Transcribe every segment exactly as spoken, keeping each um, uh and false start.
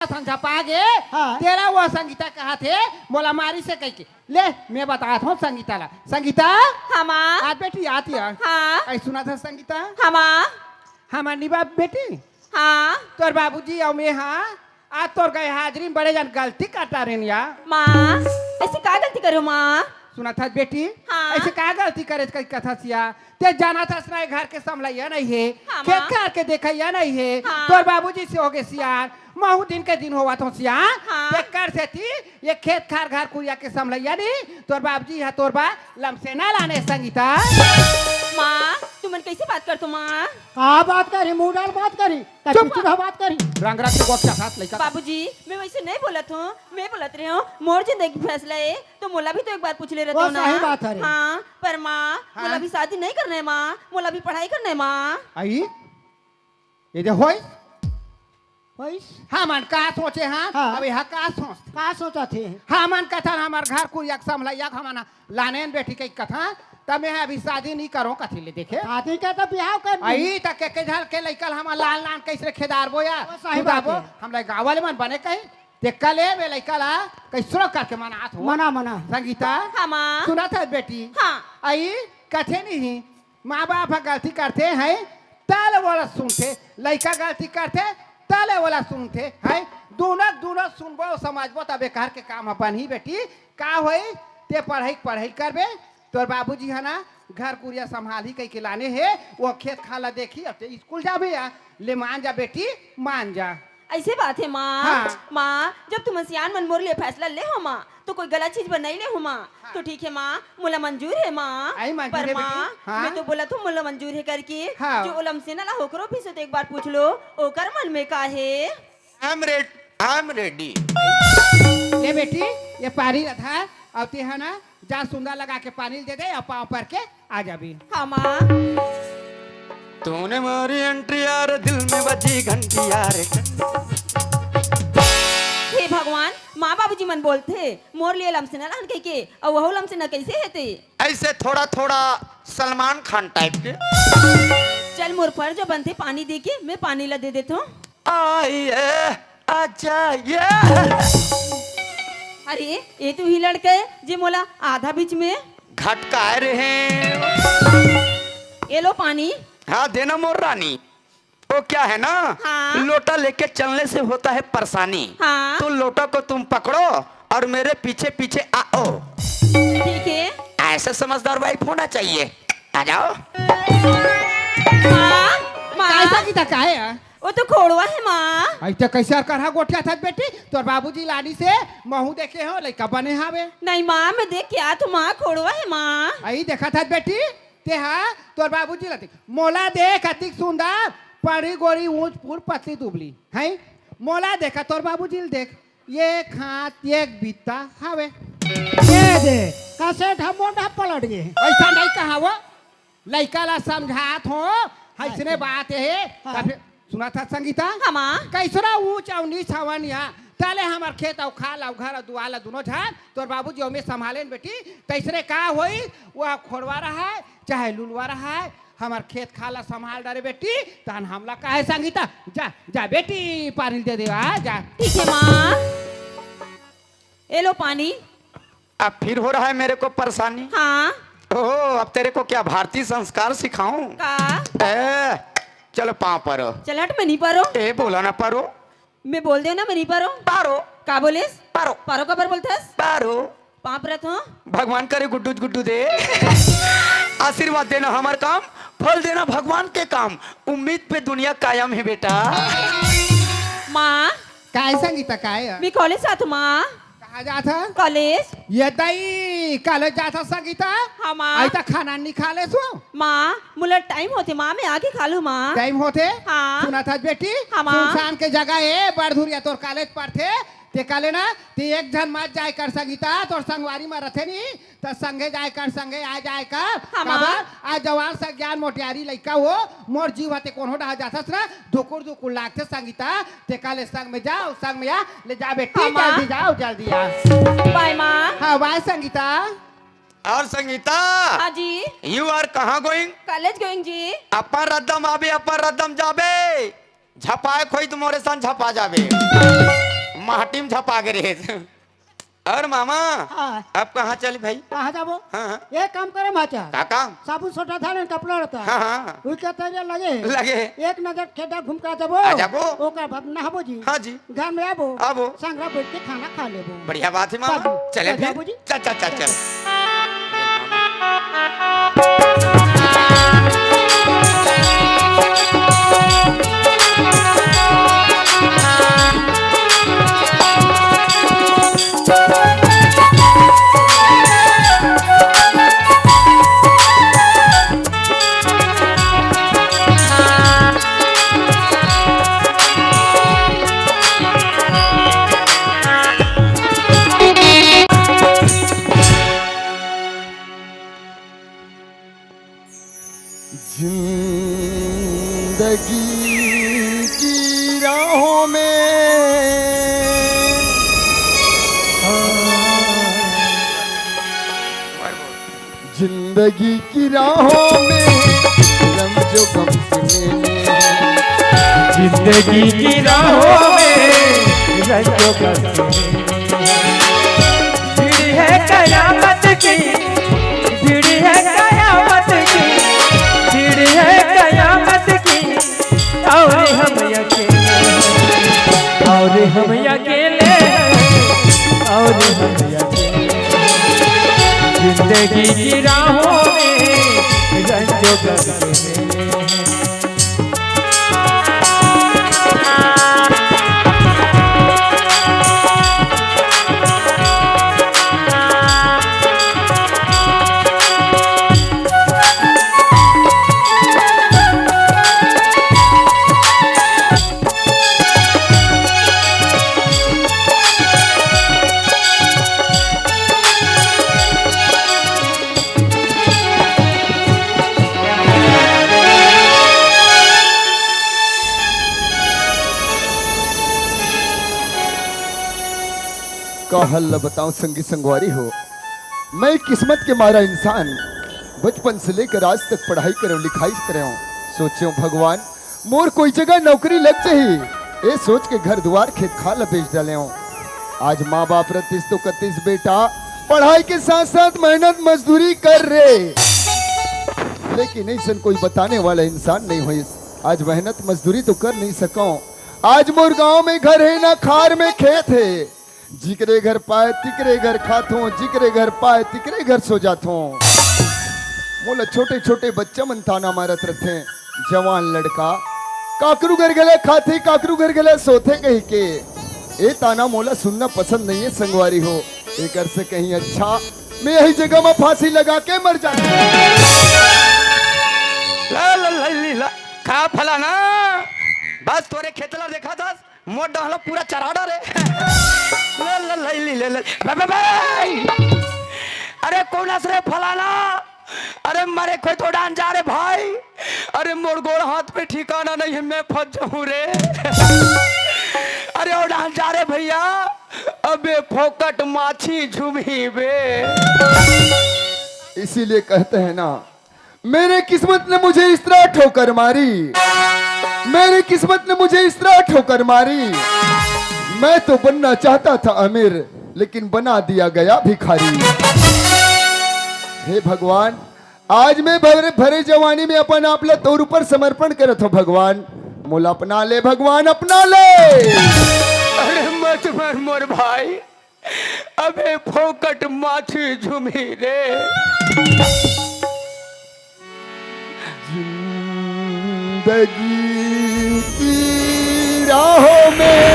असन झपा गे, हाँ। तेला वो संगीता कहत हे, मोला मारिस हे कहिके। ले, मैं बतात हंव संगीता ला। संगीता? हाँ, माँ। आ बेटी, आती है। हाँ। अई सुनत हस संगीता? हाँ, माँ। हमर निभा बेटी? हाँ। तोर बाबूजी अउ मैं, हाँ, आज तोर गैरहाजिरी में बड़े जान गलती कर डारेन या। माँ, अइसे का गलती करेंव माँ? सुनत हस बेटी? हाँ। अइसे का गलती करेस कहिके कथस या? तें जानत हस ना, ये घर के संभलइया नइ हे, हाँ, खेत माँ। खार के देखइया नइ हे, हाँ। तोर बाबूजी से होगे सियान, महूँ दिन के दिन होवत हंव सियान, हाँ। तेकर सेती ये खेत खार घर कुरिया के संभलइया नहीं, तोर बाबूजी ह तोर बर लमसेना लाने संगीता। माँ, तुमन कइसे बात करथो माँ? का बात करही, मुँह डाल बात करही, चुप। चुप बात करही। रंग रंग के गोठ के साथ लइका। बाबूजी, मैं वइसे नइ बोलत हंव, मैं बोलत रहेंव, मोर जिंदगी के फैसला ए, तो मोला भी तो एक बार पूछ ले रहते वो हो ना। सही बात हरे। हाँ, पर माँ, हाँ। मोला भी शादी नइ करना हे माँ, मोला भी पढ़ाई करना हे माँ। अई, ये दे होइस। होइस। हमन का सोचे हन? हाँ। अब ये का सोच? का सोचत हे? हमन कथन हमर घर कुरिया के संभलइया के हमन लानेन बेटी कहिके कथन, त मैं अभी शादी नइ करों कथे ले देखे। शादी के तो बिहाव कर। अई त के के झन के लइका ल हमन लान लान कइसे खेदारबो या? वो सही बात हे। हमला गाँव वाले मन बने कही, तेकर ले मैं लइका ला कइसनो करके मनात हंव। मना, मना। संगीता, हाँ, माँ। सुनत हस बेटी? हाँ। अई कथे नहीं, माँ बाप ह गलती करथे हैं, तले ओला सुनथे, लइका गलती करथे, तले ओला सुनथे हैं। दूनों, दूनों सुनबो, समझबो, तब ए घर के काम ह बनही बेटी। का होई, तें पढ़ई, पढ़ई करबे, तोर बाबूजी ह ना घर कुरिया संभालही कहिके लाने हे, वो खेत खार ला देखही, अब तें स्कूल जाबे या, ले मान जा बेटी, मान जा। अइसे बात हे माँ। हाँ। माँ, जब तुमन सियान मन मोर लिए फैसला ले हो माँ, तो कोई गलत चीज बर नइ ले हो माँ। हाँ। तो ठीक हे माँ, मोला मंजूर हे माँ। अई मंजूर हे बेटी। हाँ। मैं तो बोलत हंव मोला मंजूर हे करके। हाँ। जो ओ लमसेना ला होकरो भी से तो एक बार पूछ लो, ओकर मन में का हे? I am ready, I am ready। ले बेटी, ये पानी रथा, अउ तें ह ना जा सुंदा लगा के पानी ल दे दे अउ पाँव पर के आ जाबे। हाँ, माँ। तूने मारी एंट्री यार, दिल में बजी घंटी यार। हे भगवान, माँ बाबूजी मन बोलथे, मोर लिए लमसेना लान कहिके, अउ वहू लमसेना कइसे हे ते? अइसे थोड़ा थोड़ा सलमान खान टाइप के। चल, मोर फर्ज बनथे पानी दे के, मैं पानी ला दे देथंव। आइए, आ जाइए। अरे, ये तो उही लड़का हे, जे मोला आधा बीच में घटकाए रहे। ये लो पानी। हाँ, देना मोर रानी। वो क्या है ना, हाँ। लोटा लेके चलने से होता है परेशानी। हाँ। तो लोटा को तुम पकड़ो और मेरे पीछे पीछे आओ। ठीक है। ऐसा समझदार वाइफ होना चाहिए। आ जाओ। माँ, माँ। काय संगीता, काय हे? वो तो खोड़वा हे माँ। अई त कइसे करहा गोठियाथस बेटी? तोर बाबूजी लानिस हे, महूँ देखे हंव, लइका बने हावे। नहीं माँ, मैं देख के आत हंव माँ, खोड़वा हे माँ। अई देखत हस बेटी, तें ह तोर बाबूजी ला देख, मोला देख, अतिक सुंदर, पढ़ी गोरी, ऊंच पूर, पतली दुबली, हैं? मोला देख, तोर बाबूजी ला देख, एक हाथ एक बित्ता हावे। ये दे, कसेट ह मोर डहर पलट गे। अइसन नइ कहा वो, लइका ला समझात हंव, अइसने अच्छा। बात हे। हाँ। तब सुनत हस संगीता? हाँ, माँ। कइसनो ऊंच अउ नीच हवन या, तले हमर खेत अउ खार अउ घर अउ दुवार ला दूनों झन तोर बाबूजी अउ मैं संभालेन बेटी। तइसने का होई, वो खोड़वा रहय चाहे लुलवा रहय, हमर खेत खार ला संभाल डारे बेटी, तहन हमला काहे संगीता? जा, जा बेटी, पानी दे दे, आ, जा। ठीक हे माँ। ये लो पानी। अब फिर हो रहा है मेरे को परेशानी। हाँ। ओहो, अब तेरे को क्या भारतीय संस्कार सिखाऊं? का? ए, चलो पाँव परो। चल हट, मैं नहीं परो। ए, बोला ना परो। मैं बोल देंव ना, मैं नहीं परो। परो। का बोलेस? परो। परो काबर बोलथस? परो। पाँव परत हंव। भगवान करे गुड्डू गुड्डू दे। आशीर्वाद देना हमार काम, फल देना भगवान के काम। उम्मीद पे दुनिया कायम है बेटा। माँ। काय संगीता, काय? मैं कॉलेज जात हंव माँ। कहाँ जात हस? कॉलेज। ये दई, कॉलेज जात हस संगीता? हाँ, माँ। अई त खाना नइ खा लेस वो? माँ, मोला टाइम होथे माँ, मैं आके खा लूँ माँ। टाइम होथे? हाँ। सुनत हस बेटी? हाँ, माँ। सुनसान के जगह हे, बड़ धुरिया तोर कॉलेज परथे, तेकर ले ना, तें एक झन मत जाय कर संगीता, तोर संगवारी मन रथे नी, त संगे जाय कर, संगे आ जाय कर। हाँ, माँ। काबर? आज जवान सज्ञान मोटियारी लइका हो, मोर जीव ह तें कोनो डहर जाथस ना, धुकुर धुकुर लागथे संगीता, तेकर ले संग में जाव, संग में आ, ले जा बेटी, हाँ, माँ। जल्दी जाव, जल्दी आ। बाय, माँ। हाँ, बाय संगीता। और संगीता, हाँ जी। You are कहाँ going? कॉलेज going जी। अपन रद्दम आबे, अपन रद्दम जाबे। झपाए खोई त मोरे सन झपा जाबे। पागे रहे। और मामा, हाँ। अब कहाँ चली भाई? कहाँ जाबो? हाँ, हाँ। एक काम करे माचा। का काम? साबुन सोटा था ना, कपड़ा रहता। हाँ, हाँ। उनके तरिया लगे। लगे। एक नजर खेदा घूम के आ जाबो। आ जाबो। ओकर बाद नहाबो जी। हाँ जी। घर में आबो। आबो। संगरा बैठ के खाना खा लेबो। बढ़िया बात है मामा। बाबू, चले चल फिर। जाबो जी। चल, चल, चल, चल। जिंदगी की राहों में जिंदगी की राहों में रंजो गम सुने। जिंदगी की राहों में रंजो गम सुने। भीड़ है कयामत की, भीड़ है कयामत की, भीड़ है कयामत की। और हम अकेले हैं, और हम अकेले हैं, और हम अकेले हैं। जिंदगी की राहों में रंजो करके हैं। का हाल ल बताओ संगी संगवारी हो, मैं किस्मत के मारा इंसान, बचपन से लेकर आज तक पढ़ाई करेंव, लिखाई करेंव, सोचेंव भगवान मोर कोई जगह नौकरी लग जाही, ए सोच के घर दुआर खेत खार ल बेच डालेंव। आज माँ बाप रतिस तो कतिस बेटा पढ़ाई के साथ साथ मेहनत मजदूरी कर रे, लेकिन अइसन कोई बताने वाला इंसान नहीं होइस। आज मेहनत मजदूरी तो कर नहीं सकंव। आज मोर गांव में घर हे ना खार में खेत हे, जिकरे घर पाए तिकरे घर खाथों, जिकरे घर पाए तिकरे घर सो जाथों। मोला छोटे छोटे बच्चा मन ताना मारत रथे, जवान लड़का काकरू घर गेले खाथे, काकरू घर गेले सोथे कहिके। ए ताना मोला सुनना पसंद नहीं है संगवारी हो, एकर से कहीं अच्छा मैं यही जगह में फांसी लगा के मर जाता। ला, ला, ला, ला, ला। का फलाना? बस तोरे खेत ला देखा था, मोर डहला पूरा चरा डारे। ले, ले, ले, ले, ले, ले। बे, बे, बे! अरे कौन हस रे फलाना? अरे मरे कोई तो डान जा रे भाई। अरे मोर गोड़ हाथ पे ठिकाना नहीं है, मैं फंस जाऊं रे। अरे ओ डान जा रे भैया, अबे फोकट माछी झुमी बे। इसीलिए कहते हैं ना, मेरे किस्मत ने मुझे इस तरह ठोकर मारी, मेरी किस्मत ने मुझे इस तरह ठोकर मारी। मैं तो बनना चाहता था अमीर, लेकिन बना दिया गया भिखारी। हे भगवान, आज मैं भरे, भरे जवानी में अपन आप ला तोर ऊपर समर्पण करत हूँ भगवान, मोला अपना ले भगवान, अपना ले। अरे मत मर मोर भाई, अबे फोकट माछी झुमी रे। जिंदगी की राहों में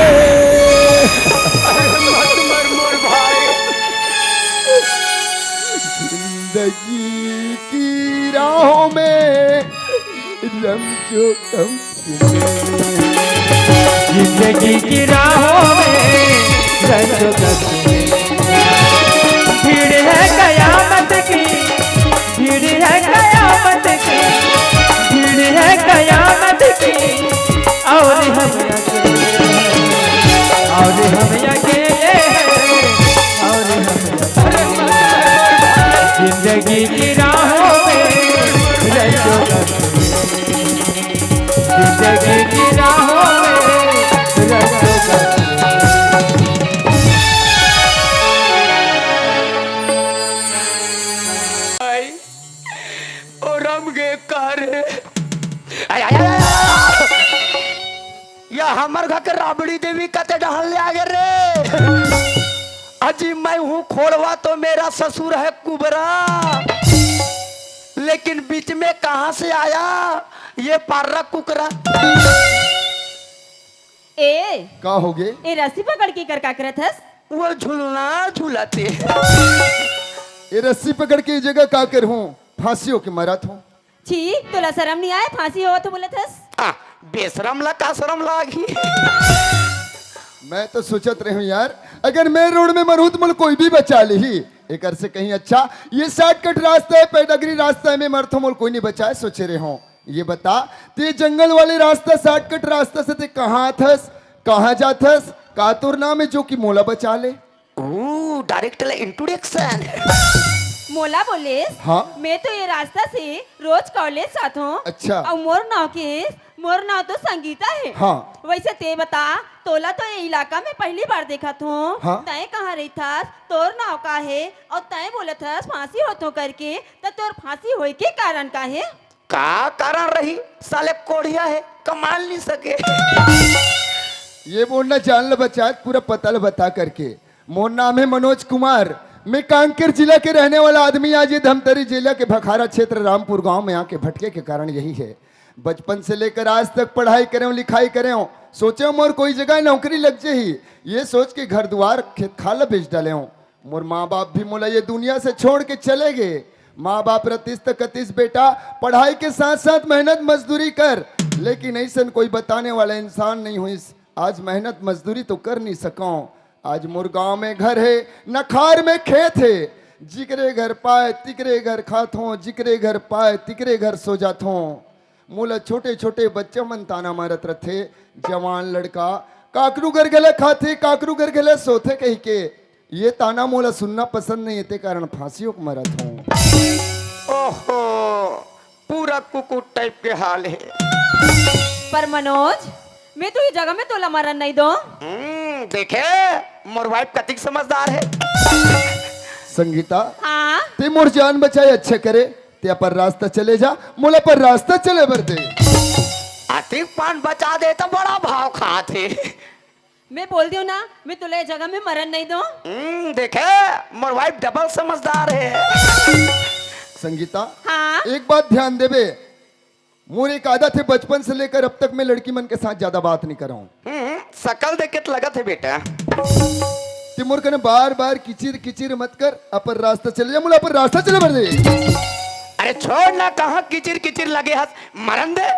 अरे मत मर मोर भाई। जिंदगी की राहों में रमजो कम जिंदगी की राहों में रंजो गम में। भीड़ है कयामत की, भीड़ है कयामत की, भीड़ है कयामत की। और हम अकेले, और हम अकेले हैं, और हम अकेले। जिंदगी की राहों में रंजो गम में। जिंदगी की राहों में रंजो गम। राबड़ी देवी कते डहन ले आगे रे? अजी, मैं हूँ खोड़वा तो मेरा ससुर है कुबरा, लेकिन बीच में कहाँ से आया ये पार्रा कुकरा? ए, का होगे? ए रस्सी पकड़ के कर का करत हस? वो झुलना झुलाते। ए रस्सी पकड़ के ये जगह का कर हूँ? फांसियों के मरत हूँ। छी, तोला शरम नहीं आए? फांसी होवत हो बोलत हस? आ, बेशरम ला का शरम लागही? मैं तो सोचत रहे हूँ यार, अगर मैं रोड में मरूँ तो मोल कोई भी बचा लेही। एकर से कहीं अच्छा ये शॉर्टकट रास्ता है, पैडगरी रास्ता है, मैं मरथो मोल कोई नहीं बचाए, सोचे रहे हूँ। ये बता, ते जंगल वाले रास्ता, शॉर्टकट रास्ता से ते कहाँ आथस, कहाँ जाथस, का तोर नाम है जो कि मोला बचा ले? ओ, डायरेक्ट ले इंट्रोडक्शन। मोला बोलेस, हाँ? मैं तो ये रास्ता से रोज कॉलेज जाथों। अच्छा। अउ मोर नाव के, मोर नाव तो संगीता है। हाँ। वैसे ते बता, तोला तो ये इलाका में पहली बार देखत हों। हाँ। तैं कहाँ रहिथस, तोर नाव का है, अउ तैं बोलत हस फांसी होथों करके, त तोर फांसी होए के कारण का है? का कारण रही? साले कोढ़िया है, कमाल नहीं सके। ये बोलना जान ल बचात, पूरा पता ल बता करके। मोर नाम है मनोज कुमार। मैं कांकेर जिला के रहने वाला आदमी। आज ये धमतरी जिला के भखारा क्षेत्र रामपुर गांव में आके भटके के कारण यही है। बचपन से लेकर आज तक पढ़ाई करें, लिखाई करें, सोचे मोर कोई जगह नौकरी लग जाही। ये सोच के घर दुआर खेत खाल बेच डाले हूँ। मोर माँ बाप भी मोला ये दुनिया से छोड़ के चले गए। माँ बाप रतिस त कतिस, "बेटा, पढ़ाई के साथ साथ मेहनत मजदूरी कर।" लेकिन ऐसन कोई बताने वाला इंसान नहीं होइस। आज मेहनत मजदूरी तो कर नहीं सकौं। आज मोर गांव में घर है, न खार में खेत है। जिकरे घर पाए तिकरे घर खाथों, जिकरे घर पाए तिकरे घर सो जाथों। मोला छोटे छोटे बच्चा मन ताना मारत रथे, "जवान लड़का काकरू घर घला खाथे, काकरू घर घला सोथे" कहिके। ये ताना मोला सुनना पसंद नहीं है, ते कारण फांसी होके मरत हूँ। ओहो, पूरा कुकुर टाइप के हाल है। पर मनोज, मैं तो ये जगह में तोला मरन नहीं दो। हम्म, देखे, मोर वाइफ कतिक समझदार है। संगीता, हाँ? ते मोर जान बचाए, अच्छा करे, ते अपन रास्ता चले जा, मोला अपन रास्ता चले बर दे। अतिक पान बचा दे तो बड़ा भाव खात है। मैं बोल दियो ना, मैं तोला ये जगह में मरन नहीं दो। हम्म, देखे, मोर वाइफ डबल समझदार है। संगीता, हाँ? एक बात ध्यान देबे, मोर एक आदत है, बचपन से लेकर अब तक मैं लड़की मन के साथ ज्यादा बात नहीं करा हूँ। हम्म, शकल देख के तो लगत है बेटा। ते मोर कने बार बार किचिर किचिर मत कर, अपन रास्ता चले जा, मोला अपन रास्ता चले बर दे। अरे छोड़ ना, कहाँ किचिर किचिर लगे हस, मरन दे।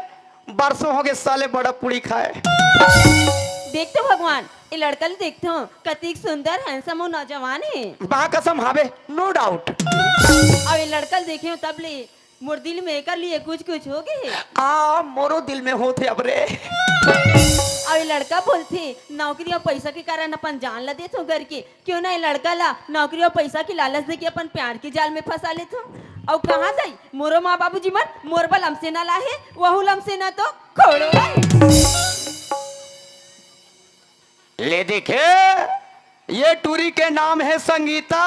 बरसों हो गए साले बड़ा पूड़ी खाए। देख तो भगवान, ये लड़का ले देखते हो, कतिक सुंदर, हैंडसम और नौजवान है। माँ कसम, हावे, नो डाउट। अब ये लड़का ले देखे हो तब ले मोर दिल में एकर लिए कुछ कुछ हो गए है। आ, मोरो दिल में होथे अब रे। अब ये लड़का बोलथे, "नौकरी और पैसा के कारण अपन जान ला देथों घर के, क्यों ना ये लड़का ला नौकरी और पैसा के लालच देके अपन प्यार के जाल में फंसा लेथों।" अउ कहाँ जाई, मोरो माँ बाबूजी मन मोर बर लमसेना लाहे, वहू लमसेना तो खोड़ो है। ले देखे, ये टूरी के नाम है संगीता,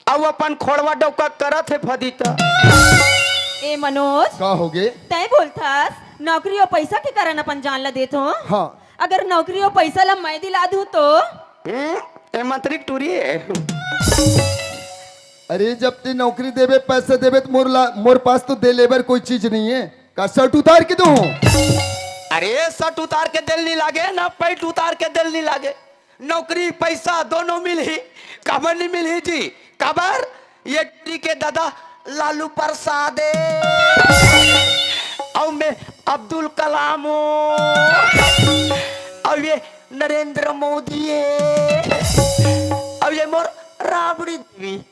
अउ अपन खोड़वा डौका करत है फदीता। ए मनोज, का होगे? तैं बोलथस नौकरी और पैसा के कारण अपन जान ला देथों। हाँ। अगर नौकरी और पैसा ला मैं दिला दूं तो? हम्म, ए मंत्री के टूरी है। अरे, जब ते नौकरी देबे, पैसा देबे, तो मोर ला, मोर पास तो दे लेबर कोई चीज नहीं है। का शर्ट उतार के दूं? अरे, शर्ट उतार के देल नहीं लागे, ना पैंट उतार के देल नहीं लागे। नौकरी पैसा दोनों मिलही, काबर नहीं मिलही जी? काबर? ये टूरी के दादा लालू प्रसाद है, और मैं अब्दुल कलाम हूँ, और ये नरेंद्र मोदी है, और ये मोर राबड़ी देवी।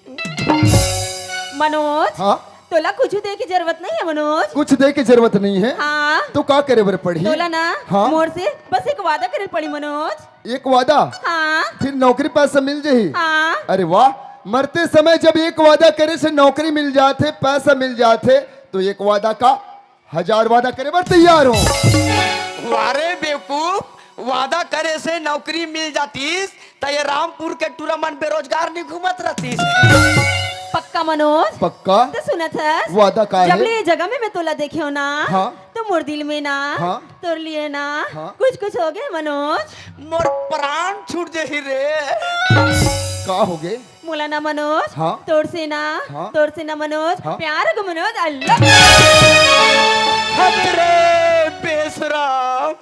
मनोज, हाँ? तोला कुछ दे के जरूरत नहीं है मनोज। कुछ दे के जरूरत नहीं है? हाँ। तो का करे बर पड़ही? तोला ना, हाँ? मोर से बस एक वादा करे पड़ी मनोज। एक वादा? हाँ। फिर नौकरी पैसा मिल जाही? हाँ। अरे वाह, मरते समय जब एक वादा करे से नौकरी मिल जाथे, पैसा मिल जाथे, तो एक वादा का हजार वादा करे बर तैयार हूँ। वारे बेवकूफ, वादा करे से नौकरी मिल जातीस, त ये रामपुर के टूरा मन बेरोजगार नहीं घूमत रहतीस। पक्का मनोज? पक्का। तो सुनत हस? वादा का जब है? ले ये जगह में मैं तोला देखे हो ना, हाँ। तो मोर दिल में ना, हाँ। तोर लिए ना, हाँ। कुछ कुछ हो गए मनोज। मोर प्राण छूट जाही रे। का हो गए? मोला ना मनोज, हाँ। तोर से ना, हाँ। तोर से ना मनोज, हाँ। प्यार हो गए मनोज, अल्लाह। हट रे बेशरम।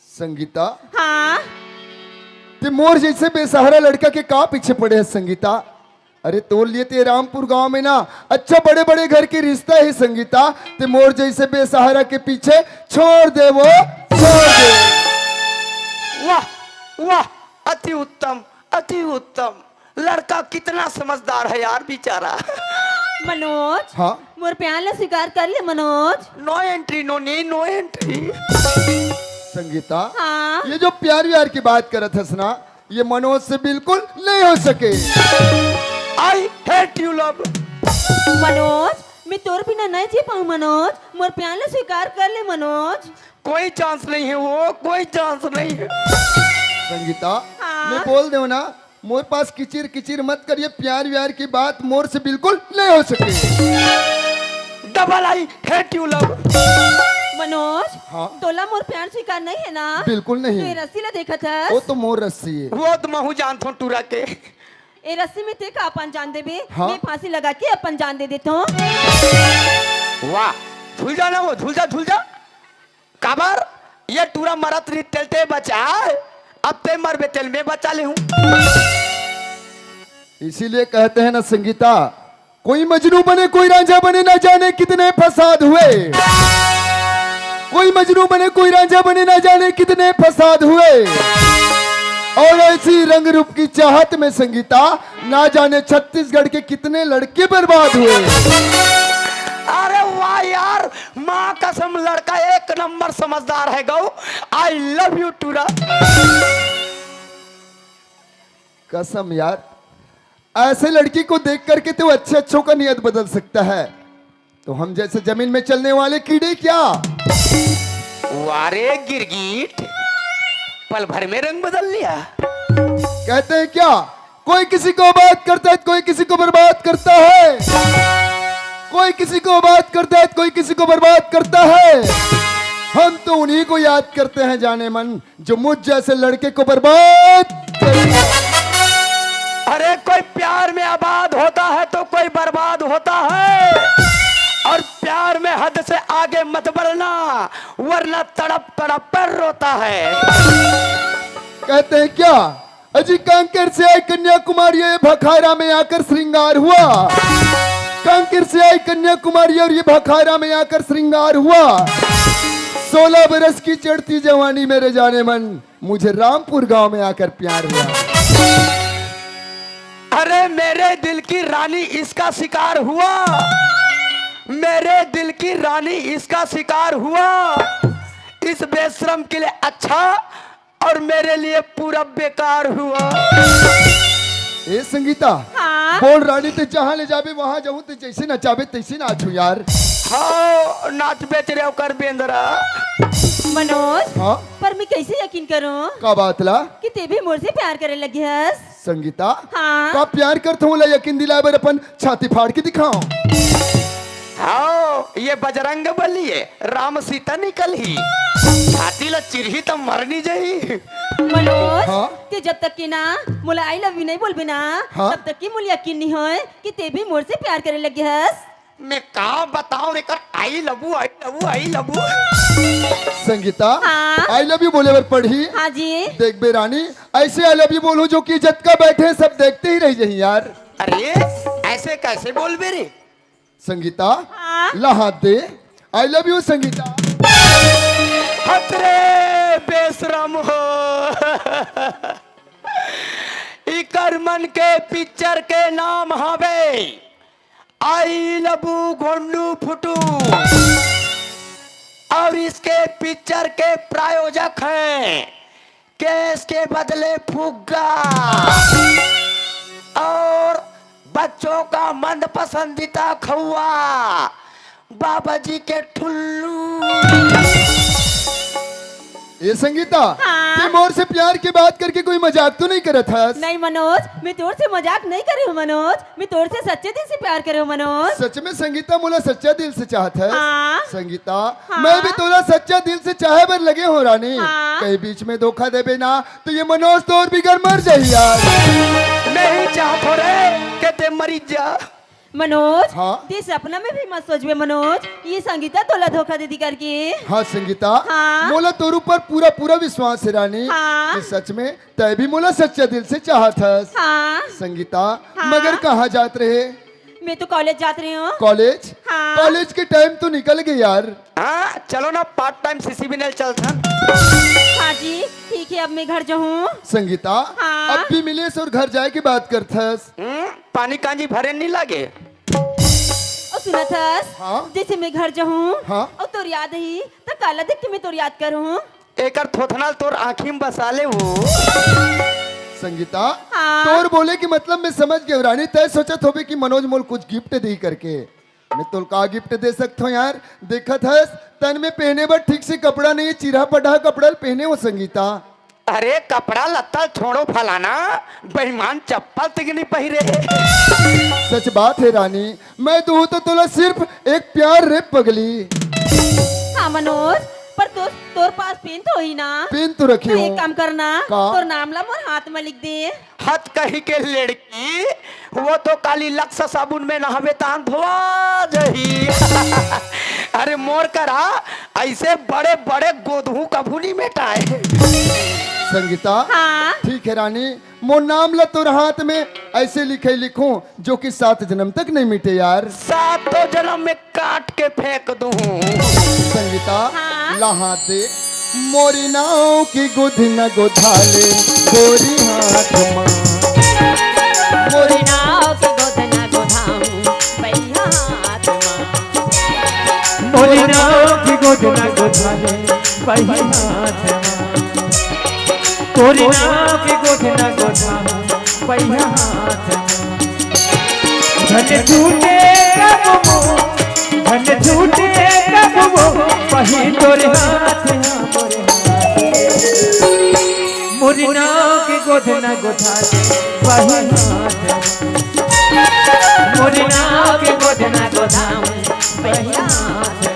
संगीता। हाँ। ते मोर जैसे बेसहारा लड़का के का पीछे पड़े है संगीता? अरे तोर लिए ते रामपुर गांव में ना अच्छा बड़े बड़े घर के रिश्ता है संगीता। ते मोर जैसे बेसहारा के पीछे छोड़ दे वो, छोड़ दे। वाह, वाह, अति उत्तम, अति उत्तम। लड़का कितना समझदार है यार बेचारा। मनोज, हाँ? मोर प्यार ला स्वीकार कर ले Manoj. No entry, no knee, no entry। Sangeeta, हाँ? ये जो प्यार व्यार की बात करत हस ना, ये मनोज से बिल्कुल नहीं हो सके। I hate you love। Manoj, मैं तोर बिना नहीं जी पाऊँ मनोज, मोर प्यार ला स्वीकार कर ले मनोज। कोई chance नहीं है वो, कोई chance नहीं है। संगीता, हाँ? मैं बोल दे ना, मोर पास किचिर किचिर मत करिए, प्यार व्यार की बात मोर से बिल्कुल नहीं हो सके। Double I hate you love। Manoj, हाँ? तोला मोर प्यार स्वीकार नहीं है ना? बिल्कुल नहीं। तो ये रस्सी ला देखत हस? वो तो मोर रस्सी है। वो तो महू जानथों टूरा के। ए रस्सी में ते का अपन जान देबे? हाँ? मैं फांसी लगा के अपन जान दे देता हूँ। वाह, झूल जा ना वो, झूल जा, झूल जा। काबर? ये टूरा मरत रही तेल ते बचा, अब ते मरबे तेल में बचा ले हूँ। इसीलिए कहते हैं ना संगीता, कोई मजनू बने, कोई रांझा बने, ना जाने कितने फसाद हुए। कोई मजनू बने, कोई रांझा बने, ना जाने कितने फसाद हुए। और ऐसी रंग रूप की चाहत में संगीता, ना जाने छत्तीसगढ़ के कितने लड़के बर्बाद हुए। अरे वाह यार, माँ कसम लड़का एक नंबर समझदार है गौ। I love you टूरा। कसम यार, ऐसे लड़की को देख करके तो अच्छे अच्छों का नियत बदल सकता है, तो हम जैसे जमीन में चलने वाले कीड़े क्या? वारे गिरगिट, पल भर में रंग बदल लिया। कहते हैं क्या, कोई किसी को आबाद करता है, कोई किसी को बर्बाद करता है, कोई किसी को आबाद करता है, कोई किसी को बर्बाद करता है। हम तो उन्हीं को याद करते हैं जाने मन, जो मुझ जैसे लड़के को बर्बाद कर दिया। अरे, कोई प्यार में आबाद होता है तो कोई बर्बाद होता है, और प्यार में हद से आगे मत बढ़ना, वरना तड़प तड़प पर रोता है। कहते हैं क्या, अजी कांकेर से आई कन्याकुमारी, ये भखारा में आकर श्रृंगार हुआ। कांकेर से आई कन्याकुमारी और ये भखारा में आकर श्रृंगार हुआ। सोलह बरस की चढ़ती जवानी मेरे जाने मन, मुझे रामपुर गांव में आकर प्यार हुआ। अरे मेरे दिल की रानी इसका शिकार हुआ, मेरे दिल की रानी इसका शिकार हुआ। इस बेशरम के लिए अच्छा और मेरे लिए पूरा बेकार हुआ। ए संगीता, हाँ? बोल रानी, ते जहाँ ले जाबे वहाँ जाहूँ, ते जैसे नचाबे तैसे नाचू यार। हाँ, नाच बेच रहे हो कर बेंदरा। मनोज, हाँ? पर मैं कैसे यकीन करूँ का बात ला? कि ते भी मोर से प्यार करे लगे हस? संगीता, हाँ? का प्यार करत हूँ ला यकीन दिलाए बर अपन छाती फाड़ के दिखाओ। हाँ, ये बजरंग बली है, राम सीता निकल ही। छाती ला चिरही त मर नहीं जाही। मनोज, हाँ? ते जब तक के ना मोला I love you नहीं बोलबे ना, हाँ? तब तक के मोला यकीन नहीं होए कि ते भी मोर से प्यार करे लगे हस। मैं का बताऊं रे कर, I love you, I love you, I love you। Sangeeta, हाँ? I love you बोले बर पड़ही। हाँ जी। देख बे रानी, ऐसे I love you बोलूं जो कि जतका बैठे सब देखते ही रह जाही यार। अरे, ऐसे कैसे बोलबे रे? संगीता, हाँ? ला हाथ दे। I love you Sangeeta. हत रे बेशरम हो। इकर मन के पिक्चर के नाम हवे आई लबू गोंडू फुटू। और इसके पिक्चर के प्रायोजक हैं केस के बदले फुग्गा और बच्चों का मन पसंदीदा खौआ बाबा जी के ठुल्लू। ए संगीता, हाँ। ते मोर से प्यार के बात करके कोई मजाक तो नहीं करत हस? नहीं मनोज, मैं तोर से मजाक नहीं करे हूँ मनोज, मैं तोर से सच्चे दिल से प्यार करे हूँ मनोज। सच में संगीता मोला सच्चा दिल से चाहत हस? हाँ। संगीता, हाँ। मैं भी तोला सच्चा दिल से चाहे बर लगे हूँ रानी। हाँ। कहीं बीच में धोखा देबे ना तो ये मनोज तोर बिगर मर जाही यार। नहीं चाहत हो रे के ते मरी जा। मनोज, हाँ? ते सपना में भी मत सोचबे मनोज, ये संगीता तोला धोखा दे दी करके। हाँ संगीता, हाँ? मोला तोर ऊपर पूरा पूरा विश्वास है रानी। हाँ? कि सच में तै भी मोला सच्चा दिल से चाहत हस। हाँ? संगीता, हाँ? मगर कहाँ जात रहे? मैं तो कॉलेज जात रही हूँ। कॉलेज? हाँ। कॉलेज के टाइम तो निकल गए यार। हाँ, चलो ना पार्ट टाइम सीसी बिनल चलथन। हाँ जी, ठीक है, अब मैं घर जाऊँ। संगीता, हाँ? अब भी मिले से और घर जाए के बात करथस। हम्म, पानी कांजी भरे नहीं लागे। ओ सुनत हस? हाँ? जैसे मैं घर जाऊँ हाँ? और तोर याद ही तो काला देख के मैं तोर याद करूँ। एकर थोथना ल तोर आँखी में बसा ले वो। संगीता, हाँ? तोर बोले के मतलब मैं समझ गए रानी, तय सोचत होबे कि मनोज मोल कुछ गिफ्ट दी करके। मैं तोल का गिफ्ट दे सकत हूँ यार? देखत हस, तन में पहने बर ठीक से कपड़ा नहीं, चिरहा पटहा कपड़ा ल पहने हो संगीता। अरे कपड़ा लत्ता ल छोड़ो फलाना, बेईमान चप्पल तक नहीं पहिरे। सच बात है रानी, मैं दूँ तो तोला सिर्फ एक प्यार रे पगली। हाँ मनोज, पर तो तोर पास पेन तो होही ना? पेन तो रखे तो हूँ। एक काम करना, का? तोर नाम ला मोर हाथ में लिख दे। हत कही के लड़की, वो तो काली लक्स साबुन में नहावे तान धोआ जही। अरे मोर करा ऐसे बड़े बड़े गोदहू कभू नहीं मेटाए। संगीता, हाँ? ठीक है रानी, मोर नाम ला तोर हाथ में ऐसे लिखे लिखूं जो कि सात जन्म तक नहीं मिटे यार। सातों जन्म में काट के फेंक दूं। संगीता, हाँ? ला हाथ दे। मोरी नाव की गोद न गोधाले, गोरी हाथ मा। मोरी नाव की गोद न गोधाऊं, बहिया हाथ मा। मोरी नाव की गोद न गोधाले, बहिया हाथ मा। तोरी नाव के गोद न गोधाऊं, पहिया हाथ मा। धन छूटे कब वो, धन छूटे कब वो, वही तोरे हाथ मा, मोरे हाथ। मोरी नाव के गोद न गोधाले, वही हाथ मा। मोरी नाव के गोद न गोधाऊं, पहिया हाथ मा।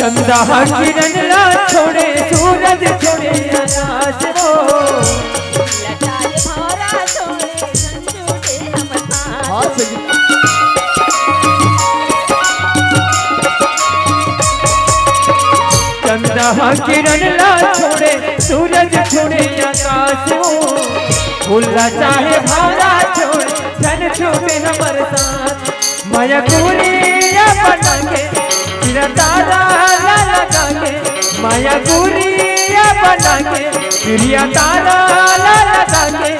चंदा ह किरण ला छोड़े, सूरज छोड़े आकाश वो। लटाए भौरा छोड़े, झंझूटे हमर हाथ। हाँ, सही। चंदा ह किरण ला छोड़े, सूरज छोड़े आकाश वो। फूल ला चाहे भौरा छोड़े, झंझूटे हमर साथ। मया गुरिया बना के, तेरा तारा ला लगा के। मया गुरिया बना के, तेरा तारा ला लगा के।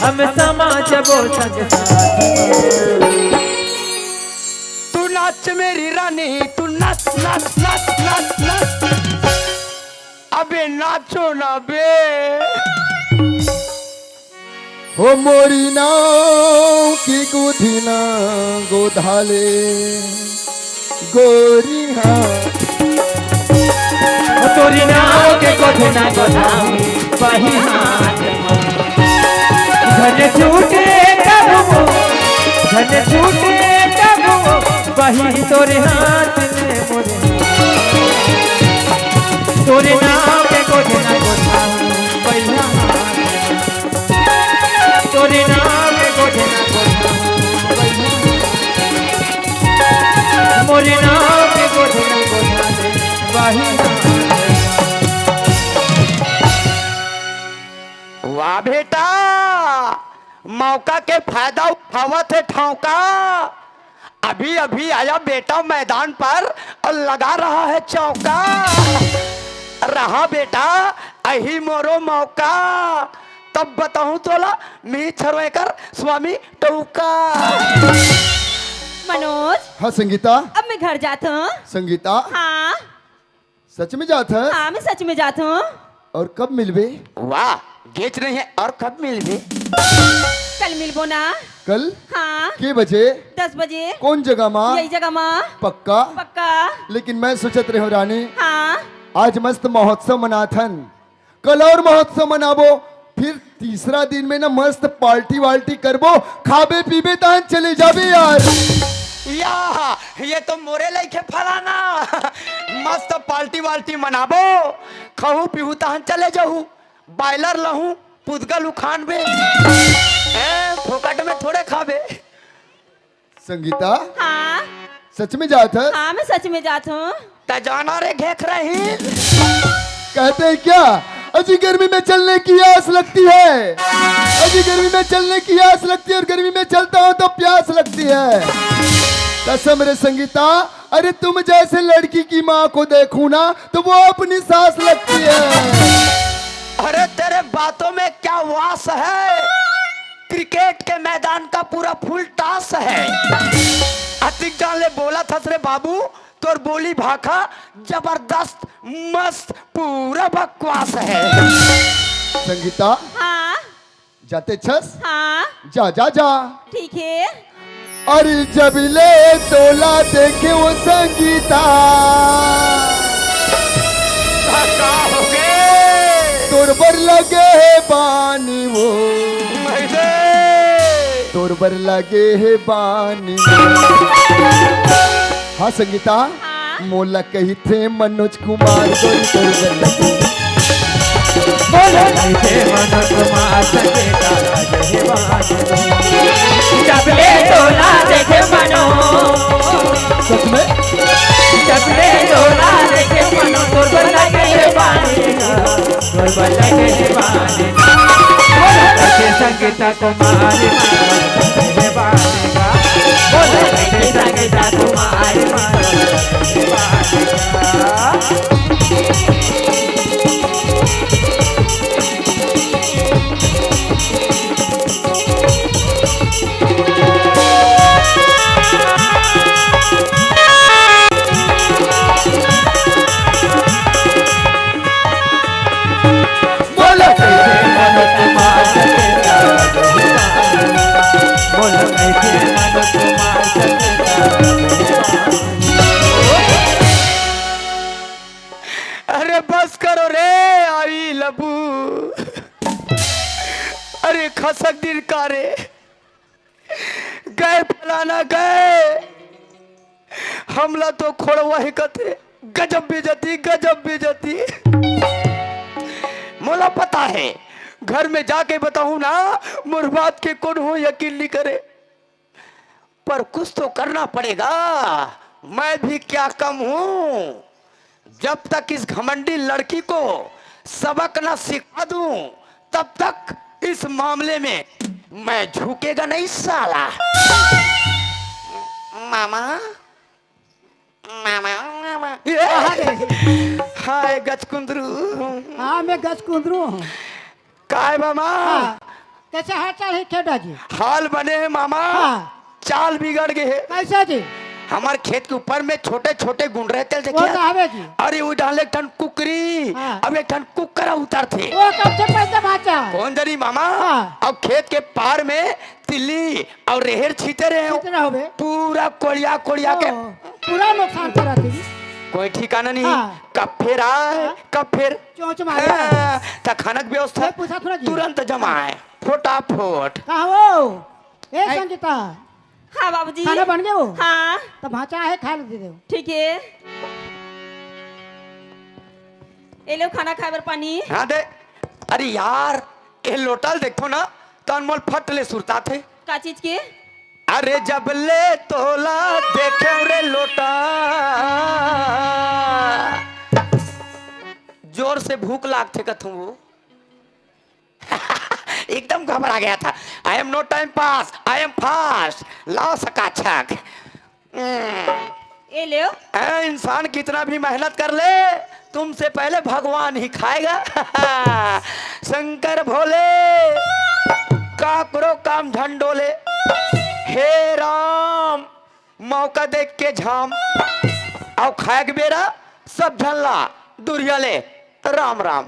हम समा जबो संग साथ। तू नाच मेरी रानी, तू नाच, नाच, नाच, नाच, नाच। अबे नाचो ना बे। हो मोरी नाव की गोधना गोधाले गोरी हाथ। हो तोरी नाव के गोधना गोधाले बही हाथ मा। धन छूटे कब वो, धन छूटे कब वो, बही तोरे हाथ में मोरे। तोरे नाव के गोधना गोधाले बही हाथ मा। तोरे नाव के गोधना गोधाले बही हाथ मा। मोरे नाव के गोधना गोधाले बही हाथ मा। वाह बेटा, मौका के फायदा उठावत हे ठावका। अभी अभी आया बेटा मैदान पर और लगा रहा है चौका। रहा बेटा, अही मोरो मौका, तब बताहूं तोला, मी छरवेकर स्वामी टौका। मनोज। हाँ संगीता। अब मैं घर जात हूँ। संगीता। हाँ। सच में जात है? हाँ, मैं सच में जात हूँ। और कब मिलबे? वाह, गेच नहीं है, और कब मिलबे? कल मिलबो ना। कल? हाँ। के बजे? दस बजे। कौन जगह मा? यही जगह मा। पक्का? पक्का। लेकिन मैं सोचत रहे हूँ रानी, हाँ। आज मस्त महोत्सव मनाथन, कल और महोत्सव मनाबो, फिर तीसरा दिन में ना मस्त पार्टी वार्टी करबो, खाबे पीबे तहन चले जाबे यार। या, ये तो मोरे लइके फलाना। मस्त पार्टी वार्टी मनाबो, खाहू पीहू तहन चले जाहू। बॉयलर लहू, पुदगल उखानबे। ए, फोकट में थोड़े खाबे। संगीता। हाँ। सच में जात है? हाँ, मैं सच में जात हूँ। त जाना रे घेख रही। कहते हैं क्या, अजी गर्मी में चलने की आस लगती है, अजी गर्मी में चलने की आस लगती है, और गर्मी में चलता हूँ तो प्यास लगती है। कसम रे संगीता, अरे तुम जैसे लड़की की माँ को देखूं ना, तो वो अपनी सास लगती है। अरे तेरे बातों में क्या वास है, क्रिकेट के मैदान का पूरा फुल टॉस है। अतिक जान ले बोलत हस रे बाबू, तोर बोली भाखा जबरदस्त, मस्त, पूरा बकवास है। संगीता। हाँ। जाते छस? हाँ। जा, जा, जा। ठीक है। अरे जब ले तोला देखे वो संगीता, का हो गे? तोर बर लगे हे बानी वो। नहीं रे। तोर बर लगे हे बानी वो। हाँ संगीता। हाँ। मोला कहिथे मनोज कुमार गोरी तोर बर लगे। बोलो। कहिथे मनोज कुमार संगीता लगे हे बानी। जब ले तोला देखे मनो। सच में? जब ले तोला देखे मनो, तोर बर लगे हे बानी। तोर बर लगे हे बानी। बोलो। कहिथे संगीता कुमारी मनोज लगे हे बानी। अरे बस करो रे, आई लबू। अरे खसक दिन का रे, गए फलाना गए, हमला तो खोड़वा ही कथे। गजब बेइज्जती, गजब बेइज्जती। मोला पता है, घर में जाके बताहूं ना, मोर बात के कोनो यकीन नहीं करे। पर कुछ तो करना पड़ेगा, मैं भी क्या कम हूं। जब तक इस घमंडी लड़की को सबक ना सिखा दूं, तब तक इस मामले में मैं झुकेगा नहीं साला। मामा, मामा, मामा। ये! हाय गजकुंदरू। हाँ, मैं गजकुंदरू हूँ। काय मामा? हाँ, कैसे हाल चाल है खेड़ा जी? हाल बने हे मामा। हाँ। चाल बिगड़ गे हे। कैसे जी? हमर खेत के ऊपर में छोटे छोटे गुंडरैत हे, वो देखिया? तो हवे जी। अरे वो डाले एक ठन कुकरी, हाँ। अब एक ठन कुकरा उतरथे। वो कब से पैदा भाचा? कौन जनी मामा? हाँ। अब खेत के पार में तिल्ली अउ रेहेर छीते रहे हो। छीते रहो बे। पूरा कोड़िया कोड़िया के। ओ, पूरा नुकसान करा थे जी। कोई ठिकाना नहीं। हाँ। कब फेर आए, हाँ। कब फेर चोंच मारे। हाँ, त खाना के व्यवस्था मैं पूछा थोड़ा जी। तुरंत जमाए, फटाफट। कहाँ हो? ए आई। संगीता। हाँ बाबूजी। खाना बन गयो? हाँ। त भांचा है, खा ले दे दो। ठीक है। ए लो खाना खाए बर पानी। हाँ दे। अरे यार, ए लोटा ल देखथो ना, त अनमोल फट ले सुरता थे। का चीज के? अरे जब ले तोला देखे रे लोटा, जोर से भूख लागथे कथूं वो। एकदम घबरा गया था। I am no time pass, I am fast। लाओ सकाछक। हम्म, ए लेव। ए, इंसान कितना भी मेहनत कर ले, तुमसे पहले भगवान ही खाएगा। शंकर भोले, काकरो काम झन डोले। हे राम, मौका देख के झाम, अउ खाए के बेरा सब झन ला दुरिहा ले। राम राम।